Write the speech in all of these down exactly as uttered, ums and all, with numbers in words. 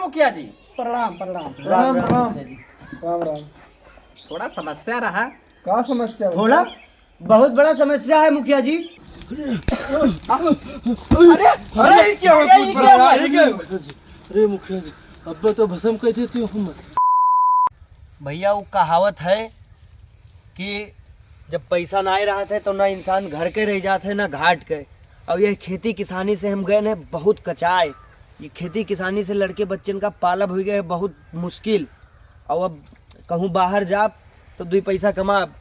मुखिया जी। प्रणाम, प्रणाम। राम, राम। राम, राम। थोड़ा समस्या रहा। का समस्या बा? थोड़ा? बहुत बड़ा समस्या है मुखिया जी। अरे, अरे, ये क्या हुआ? ये, ये क्या हुआ? ये क्या हुआ? अरे मुखिया जी, अब तो भसम कह देती हूँ हम। भैया, वो कहावत है कि जब पैसा नाहीं रहत है, तो ना इंसान घर के रह जात है, ना घाट के। और ये खेती किसानी से हम गए हैं बहुत कचाए। ये खेती किसानी से लड़के बच्चन का पालब होइ गए है बहुत मुश्किल। और अब कहूँ बाहर जाब, तो दुई पैसा कमाब।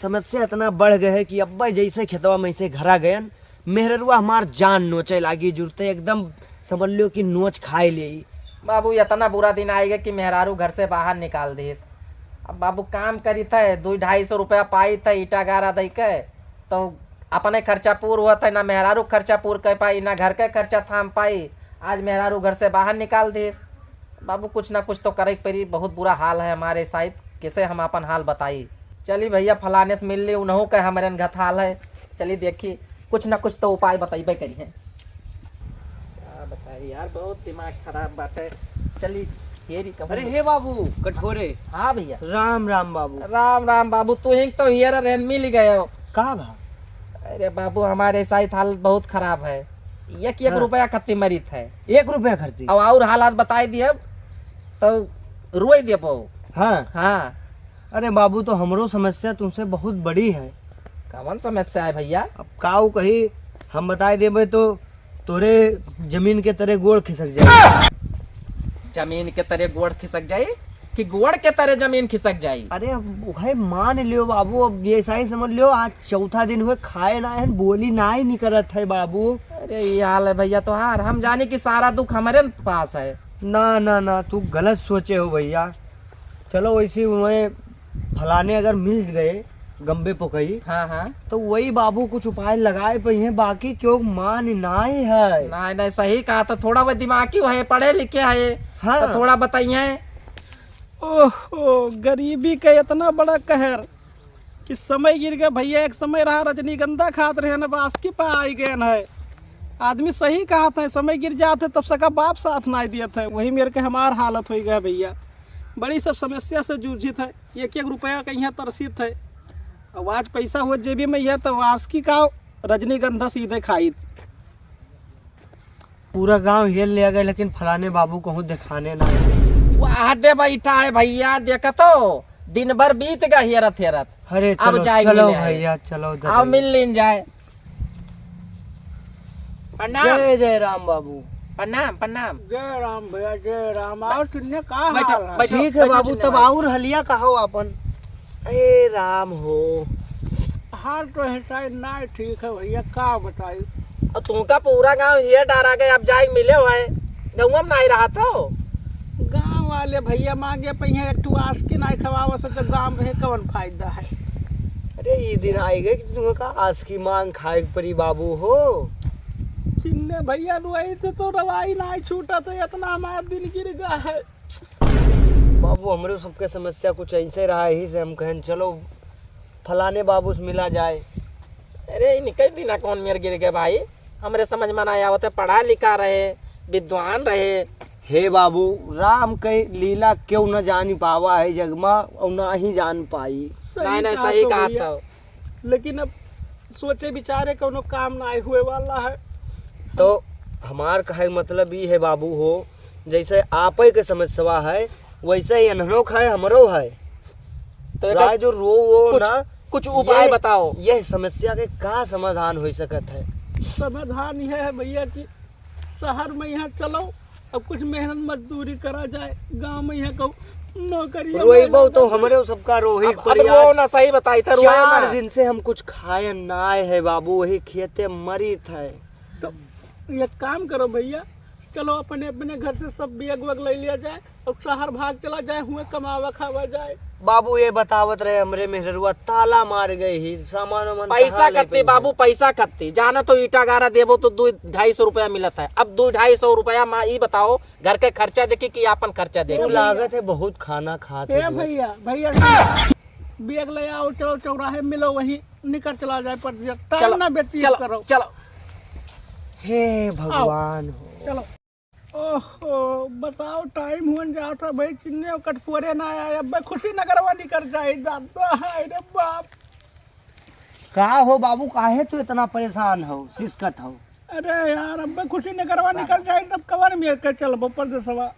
समस्या इतना बढ़ गए है कि अब्बे जैसे खेतवा में से घरा गयन, मेहररुआ हमार जान नोचे लागी, जुरते एकदम समझ लियो कि नोच खाए लेई। बाबू, इतना बुरा दिन आइगे कि मेहरारू घर से बाहर निकाल दिस। अब बाबू काम करित है, दुई ढाई सौ रुपया पाइत है ईटा गारा दई के, तो अपने खर्चा पूर होत है, ना मेहरारू खर्चा पूर कर पाई, ना घर के खर्चा थाम पाई। आज मेहरारू घर से बाहर निकाल दिस। बाबू, कुछ ना कुछ तो करे के पड़ी, बहुत बुरा हाल है हमारे साथ, कैसे हम अपन हाल बताई? चली भैया, फलाने से मिल ली, उन्हों का हमरे घत हाल है। चली देखी, कुछ ना कुछ तो उपाय बताइबे करी है। का बताई यार, बहुत दिमाग खराब बाटे। चली, हेरी कहूँ। अरे हे बाबू कठोरे। हाँ भैया। राम राम बाबू। राम राम बाबू, तू ही तो हियर रहन मिल गए हो। का भा? अरे बाबू, हमारे साथ हाल बहुत खराब है। एक एक हाँ। रुपया खत्ती मरित है। एक रुपया खर्ची? अब और हालात बताई दिए तो रोई देबो। हाँ। हाँ। अरे बाबू, तो हमरो समस्या तुमसे बहुत बड़ी है। कवन समस्या है भैया? अब काऊ कही, हम बताए देबे तो तोरे जमीन के तरे गोड़ खिसक जाए। जमीन के तरे गोड़ खिसक जाए कि गोड़ के तरे जमीन खिसक जाए? अरे अब भाई मान लियो बाबू, अब ये ऐसा ही समझ लियो, आज चौथा दिन हुए खाए ना है, बोली ना ही निकलत है बाबू। अरे ये हाल है भैया तोहार, हम जाने कि सारा दुख हमारे पास है। ना ना ना, तू गलत सोचे हो भैया। चलो वैसे हुए फलाने अगर मिल गए गंबे पोकई, हाँ, हाँ। तो वही बाबू कुछ उपाय लगाए पइहें, बाकी क्यों मान नाई है। नाई, नाई, सही कहा, तो थोड़ा वो दिमागी है, पढ़े लिखे है, हाँ। तो थोड़ा बताइए। ओहो, गरीबी का इतना बड़ा कहर कि समय गिर गया भैया। एक समय रहा रजनीगंधा खात रहे न, बासकी पा आई गए न है। आदमी सही कहत है, समय गिर जात है तब सका बाप साथ नाई दियत है। वही मेर के हमार हालत होइ गया भैया, बड़ी सब समस्या से जूझित है। एक एक रुपया कहीं तरसित है। अब आज पैसा हुआ जेबी में यह तो वास्की का रजनीगंधा सीधे खाई। पूरा गांव हेर लिया गया, लेकिन फलाने बाबू कहूँ दिखाने ना आए। वाह दे बैठा है भैया, देखा तो दिन भर बीत गया हेरत हेरत। अरे अब चलो, जाए चलो मिले आए। भैया, चलो आओ दवाई। मिल लीन जाए। प्रणाम। जय जय राम बाबू। प्रणाम, प्रणाम। जय राम भैया, जय राम। और किन्ने का बैठो, हाल है? बैठो, ठीक है बैठो बाबू, चिन्ने तब भाई। और हलिया कहो आपन। ए राम हो। हाल तो है शायद ना ठीक है भैया, का बताई। और तुमका पूरा गांव ये डरा गए, अब जाए मिले हुए। गौवा में नाई रहत हो? गांव वाले भैया मांगे पहिया एक ठो आस्की नाई खवावत है, तो गांव में कवन फायदा है? अरे, ई दिन आई गए कि तुमका आस्की मांग खाए के परी बाबू हो। चिन्ने भैया, रोई से तो रवाई नाई छूटा, तो इतना हमार दिन गिर गया है। बाबू, हमरे सबके समस्या कुछ ऐसे रहा, यही से हम कहन चलो फलाने बाबू से मिला जाए। अरे, इनके दिना कौन मेर गिर गए भाई? हमरे समझ में ना आवत है, पढ़ा लिखा रहे, विद्वान रहे। हे बाबू, राम के लीला क्यों न जान पावा है जग मा, और ना ही जान पाई। सही नहीं, नहीं, कहा सही तो कहा भैया। तो। लेकिन अब सोचे विचारे कोनो काम ना हुए वाला है। तो हमार कहे के मतलब ई है बाबू हो, जैसे आपे के समस्या है, वैसे ही अनहनो का है, हमरो है। तो एकर राय जो रो वो कुछ, ना, कुछ उपाय ये, बताओ। यह समस्या के का समाधान हो सकत है? समाधान यह है भैया कि शहर में यहाँ चलो, अब कुछ मेहनत मजदूरी करा जाए, गांव में यहाँ कहूँ नौकरी रोइबो तो हमरे सबका रोही अब, अब परिवार। रो ना, सही बताई था, रोए चार ना। दिन से हम कुछ खाए ना है बाबू, वही खेते मरी थे। तो एक काम करो भैया, चलो अपने, अपने घर से सब बैग वैग ले लिया जाए और शहर भाग चला जाए, हुए कमावा खावा जाए। बाबू ये बतावत रहे हमरे मेहररुआ ताला मार गए ही, सामान वामान पैसा कहाँ ले कत्ती गए? बाबू, पैसा कत्ती। जाना तो ईटा गारा देबो तो दो ढाई सौ रुपया मिलत है। अब दो ढाई सौ रुपया मा ई बताओ, घर के खर्चा देखी कि आपन खर्चा देखी? तू लागत है बहुत खाना खात ए है दोस्त। भैया, भैया, बैग ले आओ, चलो चौराहे मिलो, वहीं निकल चला जाए, पर टाइम चलो, ना व्यतीत चलो, करो। चलो। हे भगवान हो। चलो। ओहो, बताओ, टाइम हुअन जात है भाई, चिन्ने कटपुरे ना आए, अब्बे खुशी नगरवा निकर जाई, दादा, हाय रे बाप। का हो बाबू, काहे तू इतना परेशान हो, सिसकत हो? अरे यार, अब्बे खुशी नगरवा निकर जाई, तब कवन मेर के चलबो परदेसवा?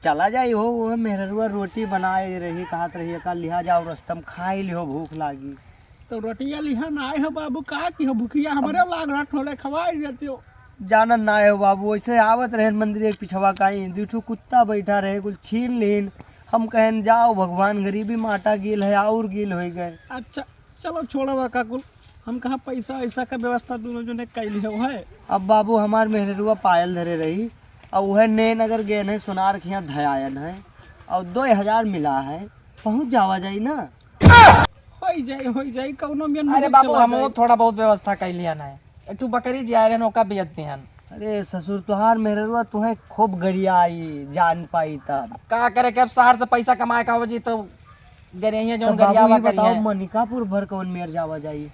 चला जाई हो, वो मेहररुआ रोटी बनाए रही, कहत रही, "का लिहा जाओ रस्तम, खाई लिहो, भूख लागी।" तो रोटिया लिहा ना आए हो बाबू, का की हो, भुखिया हमरे लाग रहा, थोड़े खवाई देते हो। जानत ना आए हो बाबू, वैसे आवत रहे मंदिर एक पिछवा काई, दू ठो कुत्ता बैठा रहे, कुल छीन लेन। हम कहन, "जाओ भगवान, गरीबी माटा गेल है, और गेल होई गए।" अच्छा, चलो छोड़ो बा का कुल, हम कहाँ पैसा ऐसा का व्यवस्था दोनों जने कैली हो है। अब बाबू हमार मेहररुआ पायल धरे रही, और वह नैन अगर गए नहीं, सोनार के यहाँ धयायन है, और दो हजार मिला है, पहुँच जावा जाई ना। होई जाई, होई जाई, कौनो मेन अरे मत बाबू, चला हम जाई। थोड़ा बहुत व्यवस्था कर लिया ना, एक ठो बकरी जिया रहे, ओका बेच दिहन। अरे ससुर, तुहार मेहररुआ तुहे खूब गरियाई, जान पाई तब। अब का करे के, अब शहर से पैसा कमाए का हो जी, तो गरियाइए तो जौन बाबू, गरियावा ये बताओ, करिए। मनिकापुर भर कौन मेर जावा जाई?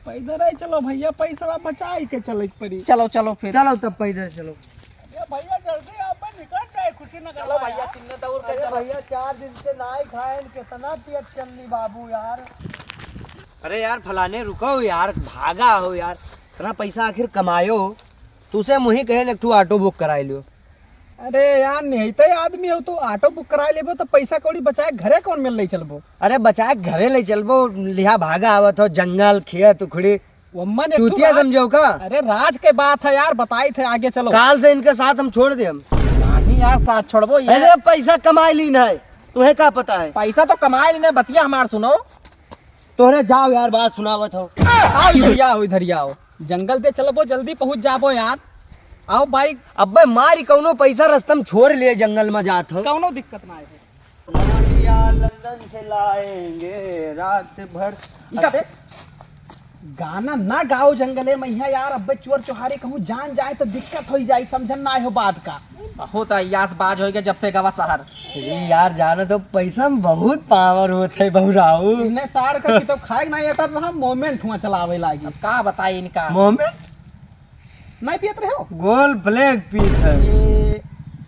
पैदल ही चलो भैया, पैसा बचाई के चले के पड़ी। चलो, चलो फिर। चलो तब पैदल चलो। ये भैया जल्दी आप निकल जाए, खुशी नगर चलो वाला। भैया, किन्ने दौड़ के अरे चलो। भैया, चार दिन से नाई खाएन, कितना पेट चलनी बाबू यार। अरे यार फलाने, रुको यार, भागा हो यार, इतना पैसा आखिर कमायो हो, तुसे मुही कहे एक ठो ऑटो बुक कराई लियो। अरे यार, नहीं तो आदमी हो तो ऑटो बुक कराई लेबो तो पैसा कौड़ी बचाए घरे कौन मेर ले चलबो? अरे बचाए घरे ले चलबो, लिहा भागा आवत हो, जंगल, खेत, उखड़ी। वम्मन एक ठो चूतिया बात समझो का? अरे राज के बात है यार, बताई थे, आगे चलो। काल से इनके साथ हम छोड़ दे हम। नहीं यार, साथ छोड़बो ये। अरे पैसा कमाई लीन है, तुम्हें का पता है? पैसा तो कमाए लीन है, बतिया हमार सुनो। तोहरे जाओ यार, बात सुनावत हो। आओ इधर आओ, इधर आओ। जंगल दे चलबो, जल्दी पहुंच जाबो यार। आओ बाइक। अब्बे मारी कौनो पैसा रस्तम छोड़ ले, जंगल में जात हो। कौनो दिक्कत ना है। लौंडिया लंदन से लाएंगे रात भर। ई का बे? गाना ना गाओ जंगले में यहाँ यार, अब्बे चोर चोहारी कहूँ जान जाए तो दिक्कत होई जाई, समझन ना हो बात का। बहुत अय्यास बाज होई गए जब से गवा शहर। अरे यार, जानो तो पैसा में बहुत पावर होत है बहुराऊ। इन्हें सार का की तो खाए ना, ये तो हम मोमेंट हुआ चलावे लागी। अब का बताई इनका? मोमेंट? नहीं पियत रहे हो? गोल ब्लैक पीत है। ये,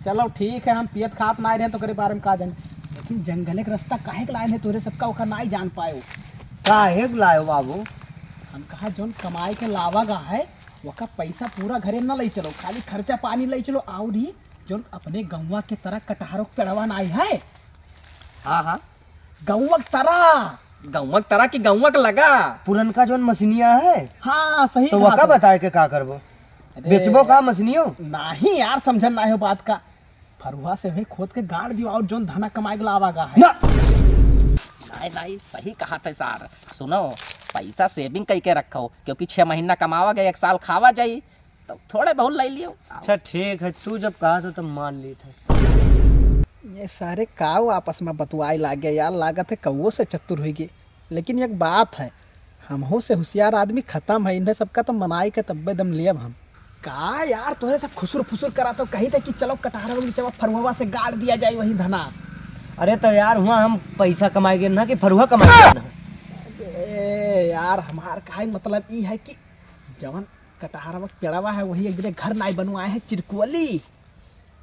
चलो ठीक है, हम पियत खात ना रहे तो ओकरे बारे में का जाने, लेकिन जंगले के रास्ता काहे के लाइन है तोरे सबका, ओका ना ही जान पायो। काहे के लायो बाबू? हम कहा जौन कमाई के लावा गा है, ओका पैसा पूरा घरे न ले चलो, खाली खर्चा पानी ले चलो। और ही जौन अपने गौवा के तरह कटहरो के पेड़वा ना आई है। हाँ, हाँ। गौवा के तरह। गौवा के तरह की गौवा के लगा? पुरनका जौन मशीनिया है। हाँ, सही तो कहा वका तो। बताए के का करबो? अरे बेचबो का मशीनियो? नहीं यार, समझन ना हो बात का। फरुहा से वही खोद के गाड़ दियो और जौन धना कमाए के लावा गा है। ना। नहीं, नहीं, सही कहा थे सार। सुनो, पैसा सेविंग कई के रखो, क्योंकि छह महीना कमावा गए, एक साल खावा जाई, तो थोड़े बहुत ले लियो। अच्छा ठीक है, तू जब कहा तो तब मान ली थे। ये सारे काऊ आपस में बतुआए लागे यार, लागत है कौओ से चतुर हुई गए। लेकिन एक बात है, हमहू से होशियार आदमी खत्म है, इन्हें सबका तो मनाई के तब्बे दम लियब हम। का यार, तोहरे सब खुसुर फुसुर करा तो कही थे कि चलो कटहरा के बिचवा फरुहवा से गाड़ दिया जाए वही धना। अरे तो यार, हुआ हम पैसा कमाए गए ना कि फरुहा कमाए गए ना? ए यार, हमार काहे मतलब ई है कि जवन कटहरवा के पेड़वा है, वही एक जगह घर नाई बनवाए है चिरकुअली,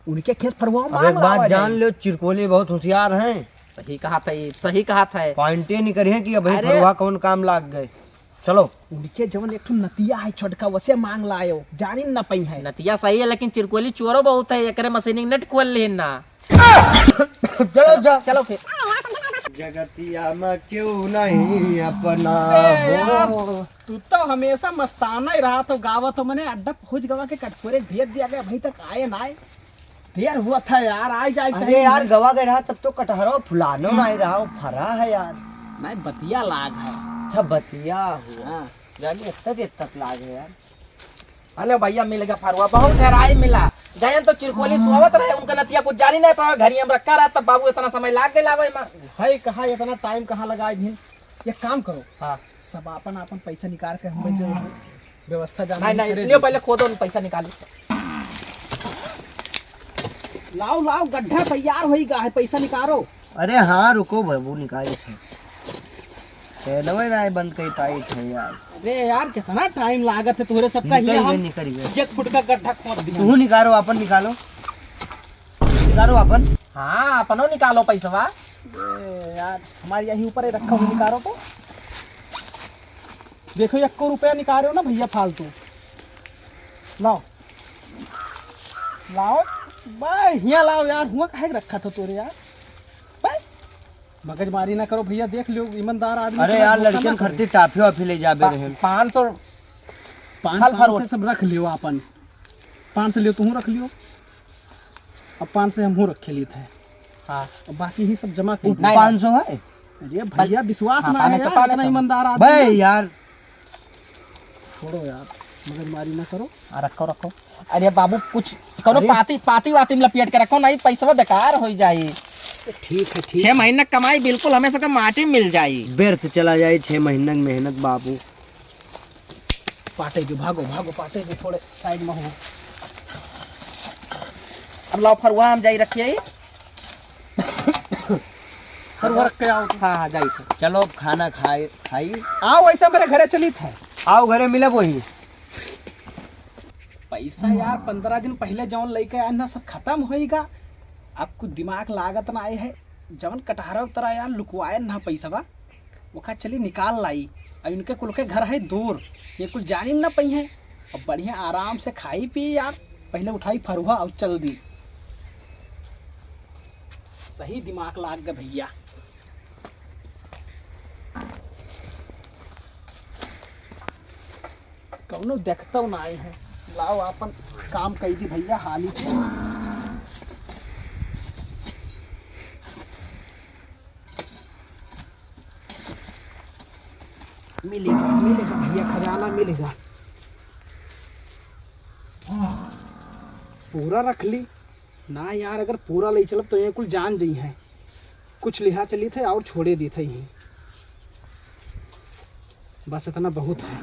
उनके खेत फरुआ अब मार एक बात लावा जान जाए। लो, चिरकुअली बहुत होशियार हैं। सही कहा था ये, सही कहा था ये। पॉइंटे नहीं करिए कि अब अरे फरुआ कौन काम लाग गए। चलो। उनके जवन एक ठो नतिया है छोटका, वसे मांग लायो, जानी न पई है। नतिया सही है, लेकिन चिरकुअली चोरो बहुत है, एकरे मशीनिंग नेट खोल लेन ना। चलो जा। चलो फिर। जगतिया में क्यों नहीं अपना ए यार, हो। तू तो हमेशा मस्ताना ही रहा, तो गावत हो, मने अड्डा पहुंच गवा के कटकोरे भेज दिया गया, अभी तक आए ना आए। देर हुआ था यार, आ जाए अरे चाहिए। यार, गवा गए रहा तब तो कटहरो फुलानो ना ही रहा, वो फरा है यार। नहीं, बतिया लाग है। अच्छा, बतिया हुआ। हाँ। यानी इतना देर तक लाग है यार। अरे भैया, मिल गया फरुआ, बहुत हेराई मिला। गयन तो चिरकोली सोवत रहे, उनका नतिया कुछ जानी नहीं पावे, घरी हम रखा रहा, तब बाबू इतना समय लाग गया लावे में। भाई, कहाँ इतना टाइम कहाँ लगाए दिन? एक काम करो, हाँ। सब आपन आपन पैसा निकाल के हम बैठे रहो। व्यवस्था जान नहीं, नहीं, करे लियो दे। पहले खोदो, पैसा निकालो। लाओ, लाओ, गड्ढा तैयार होई गा है, पैसा निकालो। अरे हाँ, रुको बाबू, निकाले थे। चलो ना, बंद कई टाइट है यार। अरे यार, कितना टाइम लागत है तोहरे सबका, निकल ये गए, हम निकल गए। एक फुट का गड्ढा खोद दिया। तू निकालो, अपन निकालो। निकालो अपन। हाँ, अपनो निकालो पैसवा। ए यार, हमारे यहीं ऊपर ही रखा हुआ, निकालो तो। देखो, एको रुपया निकालो ना भैया फालतू। लाओ, लाओ, बे, हियाँ लाओ यार, हुआ काहे के रखा था तोरे यार? बे, मगजमारी ना करो भैया, देख लियो, ईमानदार आदमी अरे के यार, धोखा ना लड़कियन करे। खरती टाफी वाफी ले जाबे पा-, रहे। पाँच सौ पाँच, फल फल फरूट। से सब रख लियो आपन। पाँच सौ लियो, तू रख लियो। अब पाँच सौ हम रखे लिए थे। हाँ। अब बाकी ही सब जमा कर वो दे। नहीं, पाँच सौ है? अरे भैया, विश्वास हाँ, ना है पाँच सौ, यार, पाँच सौ। इतना ईमानदार आदमी भाई है। यार। छोड़ो यार, मगजमारी ना करो। हाँ, रखो, रखो। अरे बाबू, कुछ कौनो अरे। पाती, पाती वाती में लपेट के रखो, नहीं पैसवा बेकार हो जाई। ठीक है, ठीक छह है। महीना कमाई बिल्कुल हमें सबके माटी मिल जाई। व्यर्थ चला जाई छह महीना की मेहनत बाबू। पाटे जो, भागो, भागो, पाटे जो, थोड़े side में हो। अब लाओ फरुआ हम जाई रखिए। फरुआ रख के आओ तुम। हाँ, हाँ, जाई थे। चलो खाना खाए, खाई। आओ, वैसे मेरे घरे चली थे। आओ, घरे मिलब वही। पैसा यार, पन्द्रह दिन पहले जौन लेके आए ना, सब खत्म होइगा। अब कुछ दिमाग लागत ना आए है। जौन कटहरा उतरा यार, लुकवाए ना पैसवा। ओका चली निकाल लाई। अब इनके कुल के घर है दूर, ये कुल जानी न पई है। अब बढ़िया आराम से खाई पी यार, पहले उठाई फरुहा और चल दी। सही दिमाग लाग गए भैया। कौनो देखतौ नाई है। लाओ आपन काम कई दी भैया हाली से। मिलेगा, मिलेगा भैया, खजाना मिलेगा। पूरा रख ली। ना यार, अगर पूरा ले चलब तो ये कुल जान जई हैं। कुछ लिहा चली थे और छोड़े दी थे यहीं। बस इतना बहुत है,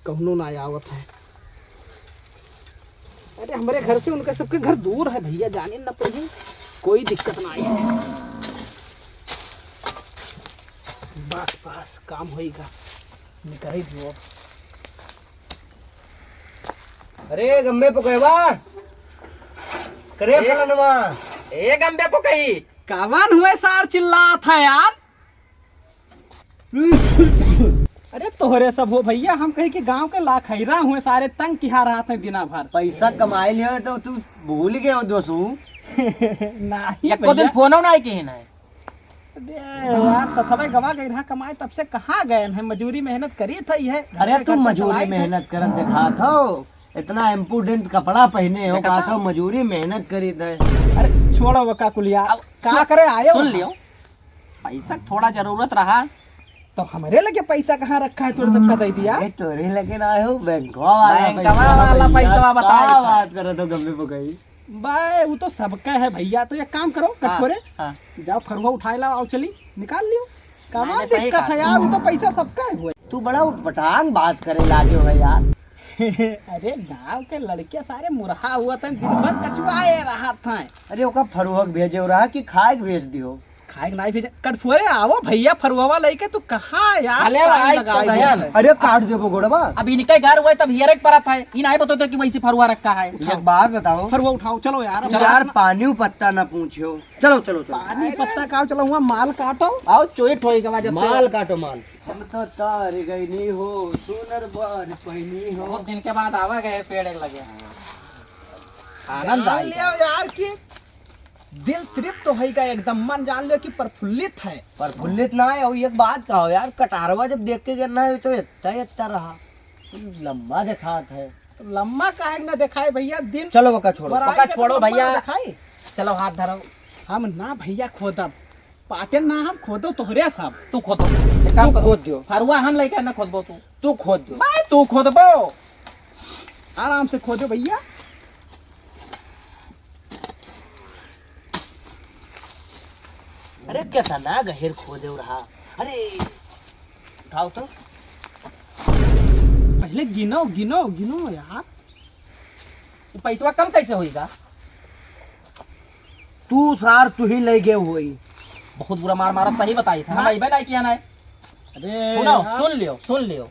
कौनो ना आवत है। अरे, हमारे घर से उनका सबके घर दूर है भैया, जाने न पड़ी, कोई दिक्कत ना आई है। बस, बस, काम होइगा, निकरे दियो। अरे गम्मे पकैबा, करे ए, फलनवा। ए गम्मे पकई। कावन हुए सार चिल्लात है यार? अरे तोहरे सब हो भैया, हम कही कि गांव के लाखैरा हुए सारे तंग किहा रहत हैं दिना भर। पैसा कमाए लियो तो तू भूल गए हो दोसू। नहीं एको दिन भैया। फोनो नहीं किहे ना। अरे यार, सथवे गवा गए रहा कमाए, तब से कहाँ गए हैं? मजूरी मेहनत करी था ये। अरे तू मजूरी मेहनत करत दिखात हो, इतना इम्पोर्टेंट कपड़ा पहने हो, देखा का था? तो मजूरी मेहनत करी थे। अरे छोड़ो वो का कुलिया, अब का सुन, करे आए हो सुन वहाँ? लियो, पैसा थोड़ा जरूरत रहा। तो हमरे लगे पैसा कहाँ रखा है, तोरे सबका दे दिया? अरे तोरे लगे ना आए हो, बैंकवा वाला बैंकवा पैसा वाला भैया, पैसा बता का रहा था। बात करत हो गम्मे पकई? बे, वो तो सबका है भैया। तो एक काम करो, हाँ, कटकोरे, हाँ। जाओ फरुआ उठाए लाओ, आओ चली, निकाल लियो। कमाल नहीं, नहीं, सही दिक्कत कहा। है यार, वो तो पैसा सबका है हुआ। तू बड़ा उटपटांग बात करे लागे हो यार। अरे गांव के लड़के सारे मुरहा हुआ था, दिन भर कचुआए रहा था। अरे ओका फरुआ के भेजे हो रहा कि खाए के भेज दियो? खाए के नाई भेजे, कटफोरे आवो भैया, फरुआवा लेके तू कहाँ यार अरे time भाई, लगाए तो गया गया। है। अरे काट देबो गोड़वा। अब इनके घर हुए तब हियरे के परत है, इन आए बतो तो कि वैसे फरुआ रखा है। एक बात बताओ। फरुआ उठाओ, चलो यार, अब चलो यार, यार। पानी पत्ता ना पूछो। चलो, चलो, चलो। पानी पत्ता का, चलो हुआ माल काटो। आओ, चोइट होई के बाद जब से माल काटो, माल। हम तो तार गईनी हो, सुनर बार पैनी हो। बहुत दिन के बाद आवा गए पेड़ लगे। आनंद जान आई। लिया यार कि दिल तृप्त होइगा एकदम, मन जान लो कि प्रफुल्लित है। प्रफुल्लित ना है, और एक बात कहो यार, कटहरवा जब देख के गिरना है तो इतना, इतना रहा, लम्बा देखात है। तो लम्बा काहे के ना देखाए भैया, दिन चलो ओका छोड़ो। बराई ओका के छोड़ो लम्बा भैया। ना देखाई। चलो हाथ धरो। हम ना भैया खोदब, पाटेन ना हम खोदो तोहरे सब। तू खोदो, एक काम तू करो। खोद दियो। फरुआ हम लेके ना खोदबो तू। तू खोद दियो। भाई तू खोदबो। आराम से खोदो भैया। अरे, कैसा ना गहिर खोदे रहा। अरे, उठाओ तो। पहले गिनो, गिनो, गिनो यार। वो पैसवा कम कैसे होइगा? तू सार, तू ही ले गए होई। बहुत बुरा मार मारब, सही बताई था। हम हाँ। अइबे नहीं किया ना। अरे सुनो, यार। सुन लियो, सुन लियो।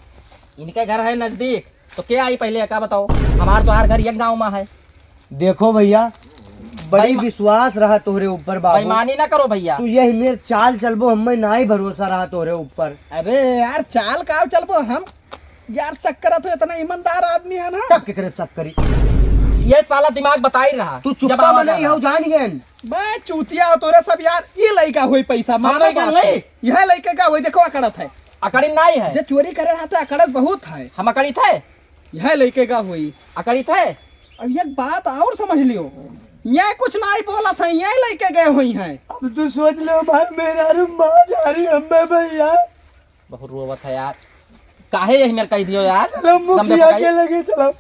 इनके घर है नजदीक, तो क्या आई पहले, का बताओ? हमार तो हर घर एक गाँव में है। देखो भैया, बड़ी बेईमा-, विश्वास रहा तोहरे ऊपर बाबू। बेईमानी ना करो भैया। तू यही मेर चाल चलबो, हमें नाई भरोसा रहा तोहरे ऊपर। अरे यार, चाल का चलबो हम? यार, शक करत हो, इतना ईमानदार आदमी है ना। तब केकरे शक करी? ये साला दिमाग बताई रहा। तू जब चुप्पा आवाज में नहीं आला। हो, जान गए। बे चूतिया हो तोरे सब यार। ये लइका होई पैसा, हम मारो लइका बात नहीं। है। यह लइके का होई, देखो अकड़त है। अकड़ी नहीं है। जे चोरी करे रहता है, अकड़त बहुत है। हम अकड़ित है? यह लइके का होई। अकड़ित है? अब एक बात और समझ लियो, ये कुछ नहीं बोलत है, ये लइके गए हुई हैं। अब तू सोच लो भाई, मेरा रूम मार जा रही हमें भैया। बहुत रोवत है यार, काहे यही मेर कह दियो यार? चलो गम मुखिया बेटा के लगे चलो।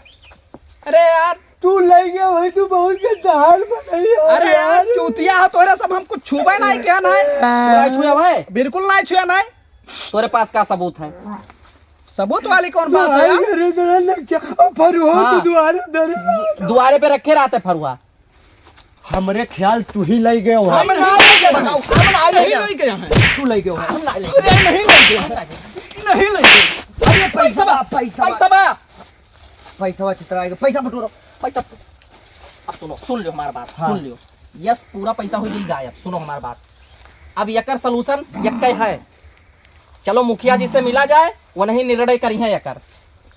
अरे यार, तू लइके भाई, तू बहुत गद्दार बनाई यार। अरे यार, चूतिया हो तोरे सब, हम कुछ छुबे नहीं किया ना है। नहीं छुआ भाई? बिल्कुल नहीं छुआ ना है। तोरे पास का सबूत है? सबूत वाली कौन बात है यार? अरे जरा लग जा। अब फरुआ हाँ। तो दुआरे धरे। दुआरे पे रखे रहते फरुआ। हमरे ख्याल तू ही लइ गयो है। हम ना लइ गए, बताओ, हम ना लइ गए। नहीं लइ गए हैं। तू लइ गयो है। हम ना लइ गए। अरे नहीं लइ गए हैं। नहीं लइ गए। अरे पैसा बा, पैसा बा। पैसा बा। पैसा बा, चित्रा आएगा। पैसा बटोरो। पैसा। अब सुनो, सुन लियो हमार बात, हाँ। सुन लियो। यस, पूरा पैसा हो गई गायब। सुनो हमार बात। अब एकर solution यक्के है। चलो मुखिया जी से मिला जाए, वो नहीं निर्णय करी है एकर।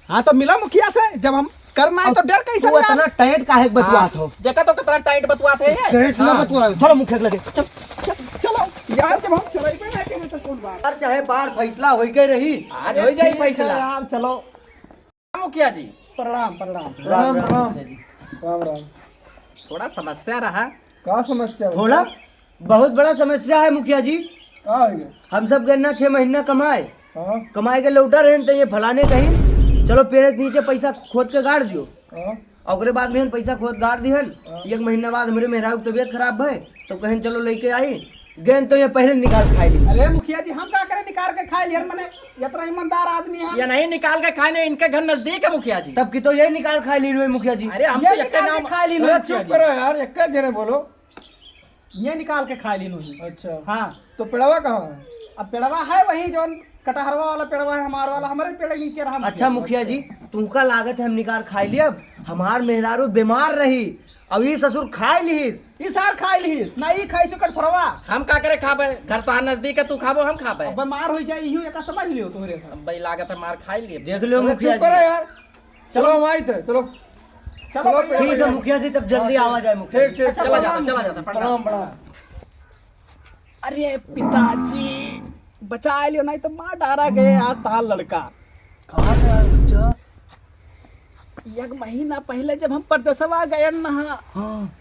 हाँ, तो मिला मुखिया से, जब हम करना है तो डर कैसे तू यार? इतना tight काहे के बतुआत हो? देखा तो कितना tight बतुआत है ये। Tight ना हाँ। बतुआओ। चलो मुखिया के लगे। चल, चल, चलो यार, जब हम चलेबे ना कहे तो कौन बात? यार, चाहे बार फैसला होई के रही। आज होई जाई ठीक है फैसला। यार, चलो। मुखिया जी। प्रणाम, प्रणाम। राम, राम। राम, राम। थोड़ा समस्या रहा। का समस्या बा? थोड़ा? बहुत बड़ा समस्या है मुखिया जी। का हो गया? हम सब गन्ना छह महीना कमाए, हाँ। कमाए के लौटा रहन, तो ये फलाने कहीं, "चलो पेड़ के नीचे पैसा खोद के गाड़ दियो।" हाँ। और ओकरे बाद में हम पैसा खोद गाड़ दिहन। हाँ। एक महीना बाद हमरे मेहरारू के तबीयत खराब भय, तो कहन, "चलो लेके आई।" गएन तो ये पहले निकाल खाए ली। अरे मुखिया जी, हम का करे निकाल के खाए ली? यार, मने इतना ईमानदार आदमी है। ये नहीं निकाल के खाए, नहीं, इनके घर नजदीक है मुखिया जी। तब की तो ये निकाल खाए ली हुए मुखिया जी। अरे हम ये तो निकाल के नाम खाए ली अरे मुखिया चुप जी। करो यार, एक जने बोलो। ये निकाल के खाए ली नहीं। अच्छा। हाँ। तो पेड़वा कहाँ है? अब पेड़वा है वही जौन कटहरवा वाला पेड़वा है, हमार वाला, हमारे पेड़ नीचे रहा। अच्छा मुखिया जी, तुमका लागत है हम निकाल खाए ली, अब हमार मेहरारू बीमार रही, अब ई ससुर खाए लिहिस। ई सार खाए लिहिस, ना ई खाई सुकट फरवा। हम का करे खाबे? घर तोहार नजदीक है, तू खाबो, हम खाबे। अब मार हो जाए, इहो एका समझ लियो तोहरे साथ। अब भाई लागत है मार खाए लिए। देख लियो अरे मुखिया चुप करो जी। यार। चलो हम आई थे, चलो। चलो चलो, भैया, ठीक है भैया। मुखिया जी, तब जल्दी हाँ, आवा जाए मुखिया ठीक, जी। ठीक, अच्छा, चला प्रणाम। जाता, चला जाता, प्रणाम। प्रणाम, प्रणाम। अरे पिताजी, बचा लियो, नहीं तो मार डारा गए आज तार लड़का। कहाँ गया बच्चा? एक महीना पहले जब हम परदेसवा गए न हा, हाँ।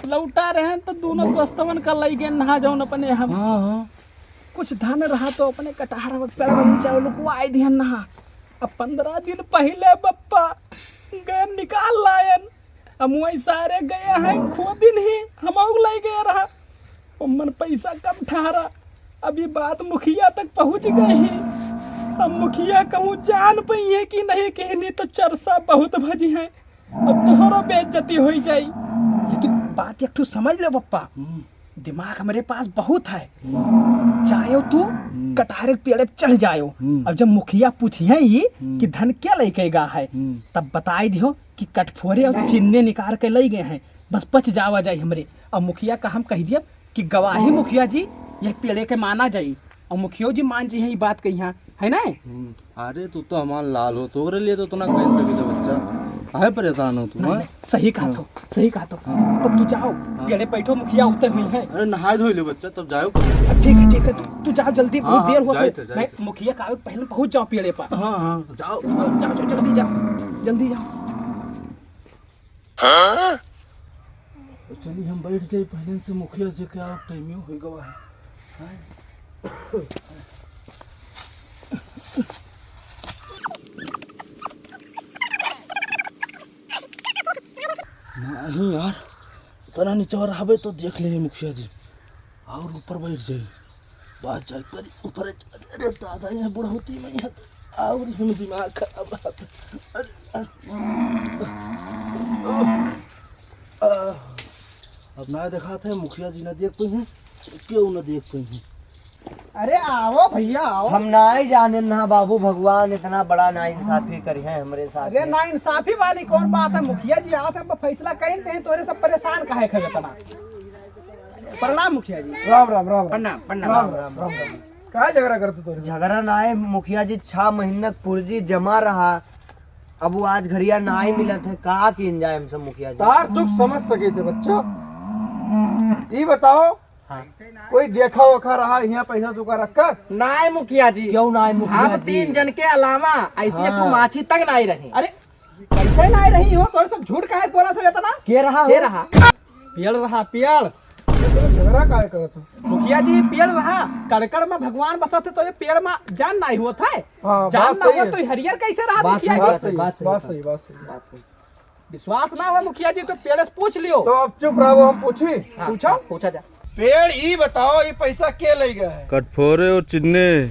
लौटा रहे तो दोनों दोस्तवन का लई गए न हा, जौन अपने हम हाँ, हाँ। कुछ धन रहा तो अपने कटहर पेड़ में नीचे लुकवाए दिहन न हा। अब पन्द्रह दिन पहले बप्पा गए निकाल लायन, हम वही सारे गए हैं, खोदिन ही हम लई गए रहा। ओमन पैसा कम ठहरा, अब ई बात मुखिया तक पहुँच गई ही। अब मुखिया कहूँ जान पइहे कि नहीं, कहनी तो चर्चा बहुत भजी है, अब तोहरो बेइज्जती होई जाई। लेकिन बात एक ठो समझ लो पप्पा, हम्म। दिमाग हमरे पास बहुत है। हम्म। जायो तू हम्म। कटहर के पेड़ पे चढ़ जायो। हम्म। अब जब मुखिया पूछिहे ही हम्म। कि धन क्या लेके गा है, हम्म। तब बताई दियो कि कटफोरे और चिन्ने निकाल के लई गए हैं, बस बच जावा जाई हमरे। अब मुखिया का हम कह दिया कि गवाही मुखिया जी, यह पेड़े के माना जाई। और मुखियो जी मान जी हैं, ये बात कही है, है ना? हम्म, अरे तू तो हमार लाल हो, तोरे लिए तो इतना कह सके थे बच्चा, काहे परेशान हो तू, नहीं, हाँ? नहीं, सही कहा हाँ। तो, सही कहा तो। हाँ। अब तू जाओ, हाँ। पेड़े बैठो, मुखिया उगते हुई है। अरे नहाए धोई ले बच्चा, तब जाओ। अब ठीक है, ठीक है, तू, तू जाओ जल्दी, हाँ, बहुत हाँ, देर हुआ जाए तो। थे, जाए नहीं, थे। मुखिया का पहले पहुंच जाओ पेड़े पर। हाँ, हाँ। जाओ, जाओ, जाओ, जल्दी जाओ, जल्दी जाओ। हाँ? तो चली हम बैठ जाई, पहले से मुखिया से क्या टाइम हो गवा है। हाँ? नहीं यार, इतना नीचे रहबे तो देख लेबे मुखिया जी। और ऊपर बैठ जाई। बात जाए करी ऊपर। अरे दादा, यहाँ बुढ़ौती में यहाँ और हम दिमाग खराब रहत। अरे, अरे, अब ना देखात है, मुखिया जी ना देख पइहे, क्यों ना देख पइहे। अरे आवो भैया, आवो। हम नाहीं जाने ना बाबू, भगवान इतना बड़ा नाइंसाफी करी है हमरे साथ अरे में। नाइंसाफी वाली कौन बात है? मुखिया जी आवत है, अब फैसला कहीं ते हैं, तोरे सब परेशान काहे खा इतना? प्रणाम मुखिया जी। राम राम, राम राम। प्रणाम, प्रणाम। राम राम, राम राम। काहे झगड़ा करत हो तोरे? झगड़ा ना है मुखिया जी, छह महीना क पुर्जी जमा रहा, अब वो आज घरिया नाहीं मिलत है, का कीन जाए हम सब मुखिया जी? तार दुख समझ सके थे बच्चा। ई बताओ, हाँ। कोई देखा ओखा रहा यहाँ पैसा तुका रखा? नाहीं मुखिया जी। क्यों नाहीं मुखिया हम जी? तीन जन के अलावा ऐसी हाँ। एक माछी तक नाहीं रही। अरे कैसे नाहीं रही हो? तोरे सब झूठ काहे बोला था इतना? के रहा हो? के रहा? पेड़ रहा, पेड़। तो झगड़ा काहे करत हो? मुखिया जी, पेड़ रहा, कड़कड़ में भगवान बसत है, तो ये पेड़ में जान नाहीं होत है। हाँ, जान बात ना सही हो है। तो हरियर कैसे रहा बात मुखिया सही, जी? बात सही, बात सही, बात सही। बात सही। विश्वास ना हो मुखिया जी तो पेड़ से पूछ लियो। तो अब चुप रहो, हम पूछी। हाँ, पूछो। हाँ, पूछा जा। पेड़, ई बताओ, ई पैसा के ले गए है? कटफोरे और चिन्ने।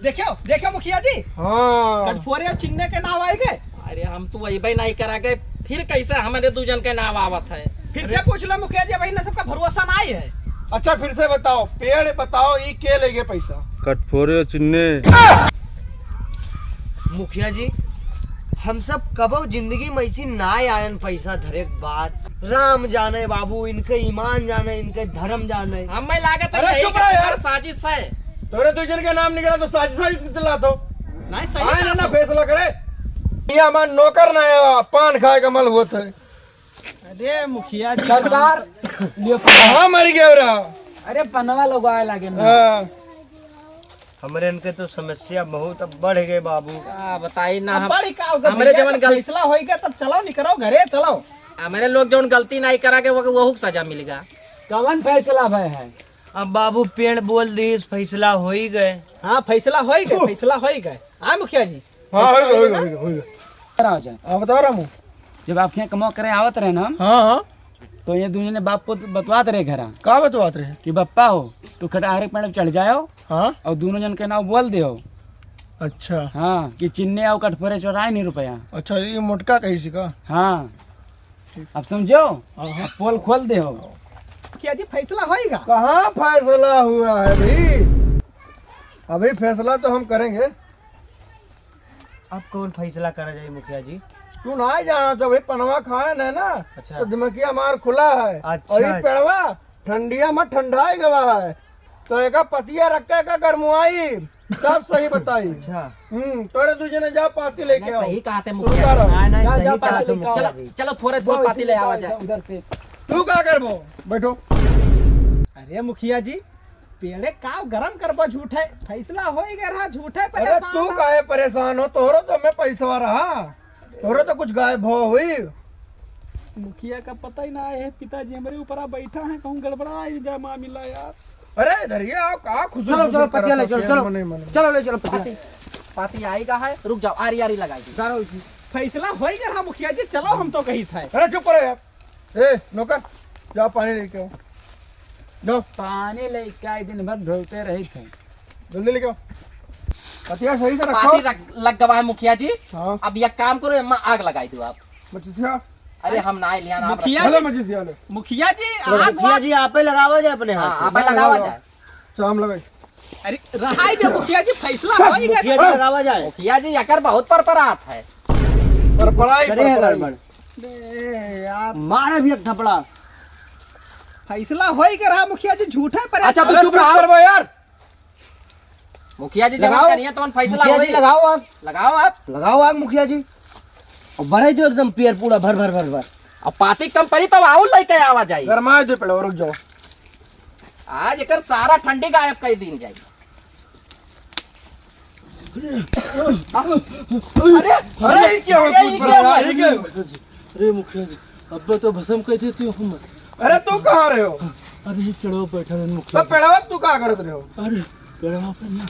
देखियो, देखियो मुखिया जी। हाँ। कटफोरे और चिन्ने के नाम आए गए। अरे हम तो वही भाई नाहीं करा गए, फिर कैसे हमारे दू जन के नाम आवत है? फिर से पूछ लो मुखिया जी, भाई ना सबका भरोसा नाहीं है। अच्छा फिर से बताओ, पेड़ बताओ, ई के ले गए पैसा? कटफोरे और चिन्ने। मुखिया जी, हम सब कबो जिंदगी में ऐसी ना आयन पैसा धरे के बाद। राम जाने बाबू, इनके ईमान जाने, इनके धर्म जाने। हमें लागत है अरे यही चुप रहो यार। साजिश है। तोरे दू जन के नाम निकला तो साजिश, साजिश के चिल्लात हो। नहीं, सही आए ना, बात ना है। फैसला करे। ये हमार नौकर ना है, पान खाए का मल होत है। अरे मुखिया जी, सरकार, लियो पनवा। कहाँ मर गया रहा? अरे पनवा लोग आए लागे ना। हाँ। हमरे इनके तो समस्या बहुत अब बढ़ गए बाबू। का बताई ना अब हम, बड़ी का होगा हमरे भैया, जवन जब गल- फैसला होइगा तब चलो निकरो घरे चलो। हमरे लोग जवन गलती नाहीं करा के वो, वहू के सजा मिलेगा। कवन फैसला भय है? अब बाबू पेड़ बोल दीस, फैसला हो ही गए। हाँ, फैसला हो ही गए, फैसला हो ही गए। हाँ मुखिया जी। हाँ, हो गए, हो गए, हो गए, हो गए। कराओ जाए। हाँ, बताओ रामू। जब आपके यहाँ कमवा करे आवत रहे ना हम, हाँ, हाँ। तो ये दोनों ने बाप पुत बतवात रहे घरा। का बतवात रहे? कि बप्पा हो, तू कटहरे के पेड़ पे चढ़ जाओ हाँ। और दोनों जन के नाम बोल दे हो। अच्छा। हाँ, कि चिन्ने आओ कटफोरे चोराए नहीं रुपया। अच्छा, ये मोटका कही सी का? हाँ। अब समझो? हाँ, हाँ। अब पोल खोल दे हो। मुखिया जी फैसला होइगा? कहाँ फैसला हुआ है भाई? अभी फैसला तो हम करेंगे। अब कौन फैसला करा जाए मुखिया जी? तू ना ही जाना तो भाई पनवा खाए न ना। अच्छा। तो दिमागी हमार खुला है। अच्छा, और ये अच्छा। पेड़वा ठंडिया में ठंडाए गवा है। तो एका पतिया रख के का गरमुआई, तब सही बताई। अच्छा। हम्म, तोरे दू जने जा पाती लेके नहीं, आओ। सही कहा थे तू मुखिया। जा रहा। नहीं, नहीं, जा, सही जा, कहा पाती थे लेके आओ। मुखिया चलो, जी। चलो, थोड़े दूर जाओ, पाती इसी ले आवा जाओ, जाए। उधर से। तू का करबो? बैठो। अरे मुखिया जी, पेड़े का गरम करबो झूठे, फैसला हो ही गया रहा, झूठे अरे परेशान तू हो। काहे परेशान हो? तोहरो तो मैं पैसवा रहा। तोरे तो कुछ गायब हो हुई। मुखिया का पता ही ना है, पिताजी हमरे ऊपर आ बैठा है, कहूँ गड़बड़ा ही जाए मामला यार। अरे इधर ये आओ, का खुश चलो, चलो, पतिया ले चलो, चलो। मने, मने। चलो, ले चलो पतिया। पाती, पाती आई का है, रुक जाओ, आरी, आरी लगाई दी। गारो इसी। फैसला हो ही गया रहा मुखिया जी, चलो हम तो कही था। अरे चुप करो यार। ए, नौकर, जाओ पानी लेके आओ। जाओ। पानी लेके आई, दिन भर ढोते रही थे। जल्दी लेके आओ। पतिया सही से रखो। पाती रख, लग गवा है मुखिया जी। हाँ। अब एक काम करो, एम्मा आग लगाई दो आप। मचिसिया। अरे हम ना लिया ना, आप मुखिया रखो। जी, हेलो मचिसिया ले। मुखिया जी, लो, आग मुखिया वाग जी, आपे लगावा जाए अपने हाँ, हाथ से। आपे लगावा लगाओ। जाए। चाम लगाई। अरे रहाई दे मुखिया जी, फैसला चुप, होई गया। मुखिया जी लगावा जाए। मुखिया जी, एकर बहुत परपरात है। परपराई, करे है परपराई। गड़बड़। बे यार। मारे भी एक थपड़ा। फैसला होई के रहा मुखिया जी, झूठे परेशान। अच्छा, तू अरे चुप चुप रहो। करबो यार। मुखिया जी, जब लगाओ। करिए तो फैसला मुखिया जी, होई। लगाओ आग। लगाओ आप। लगाओ आग मुखिया जी। और भराई दो एकदम पेड़ पूरा भर, भर, भर, भर। अब पाती कम पड़ी तब आउर लेके आवा जाई। गरमाए दो पहले, रुक जाओ। आज एकर सारा ठंडी गायब कर दीन जाई। अरे, अरे, ये क्या हो, अरे, कूद ये पड़ा क्या यार, हो? ये क्या हो? अरे मुखिया जी, अब तो भसम कर देती हूँ हम। अरे तू कहाँ रहे हो? अरे ये पेड़वा बैठा है मुखिया तब जी। पेड़वा तू का करत रहे हो? अरे पेड़वा पर ना,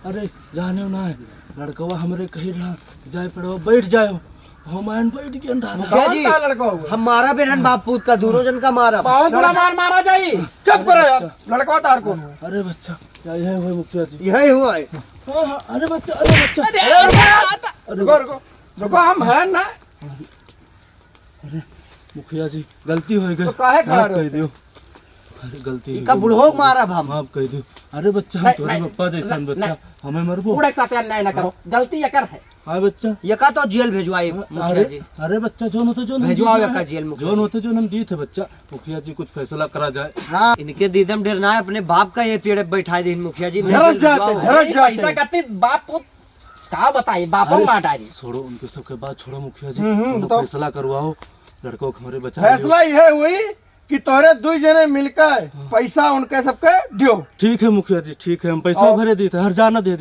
अरे जाने ना है, लड़कवा हमरे कही रहा, जाए पेड़वा बैठ जाओ, हम आयन बैठ गए अंधारा। मुखिया जी, कौन था लड़का हुआ? हम मारा भी रहन बाप पूत का, दोनों जन का मारा। बहुत बुरा मार मारा जाई। चुप करो यार, लड़का तार कौन हुआ? अरे बच्चा, क्या यही हुआ मुखिया जी? यही हुआ है। हाँ, हाँ, अरे बच्चा, अरे बच्चा। अरे, अरे, अरे, अरे, रुको, रुको, रुको, हम हैं ना। अरे मुखिया जी, गलती हो गई। तो काहे खा माफ रहे हो? कर दियो। अरे गलती हो इका गई। बुढ़ो मारा हम। माफ कर दियो। अरे बच्चा, हम नहीं, तोरे नहीं, पप्पा जैसन नहीं, बच्चा, नहीं। हमें मरबो। उड़क साथे अन्याय ना करो, हाँ। गलती एकर है। हाँ बच्चा। एका तो जेल भेजवाई, हाँ, मुखिया अरे, जी। अरे बच्चा, जोन होते जोन भेजवाओ। एका जेल, मुखिया जी। जोन होते जोन हम दीत है बच्चा, मुखिया जी कुछ फैसला करा जाए। हाँ, इनके दीदम डेर ना है, अपने बाप का ये पेड़ बैठा दीन मुखिया जी, झरस जेल जाते, भेजवाओ। झरस अरे जाते। पैसा खातिर बाप को का बताई, बापो अरे, मार डाली। छोड़ो उनके सबके बात, छोड़ो मुखिया जी, हम्म, हम्म, उनको बताओ। फैसला करवाओ, लड़कों को हमारे बचा लियो। फैसला ये है हुई कि तोहरे दुई जने मिलकर हाँ। पैसा उनके सबके दियो। ठीक है मुखिया जी, ठीक है, हम पैसा और भरे दीत है, हर जाना दे दी।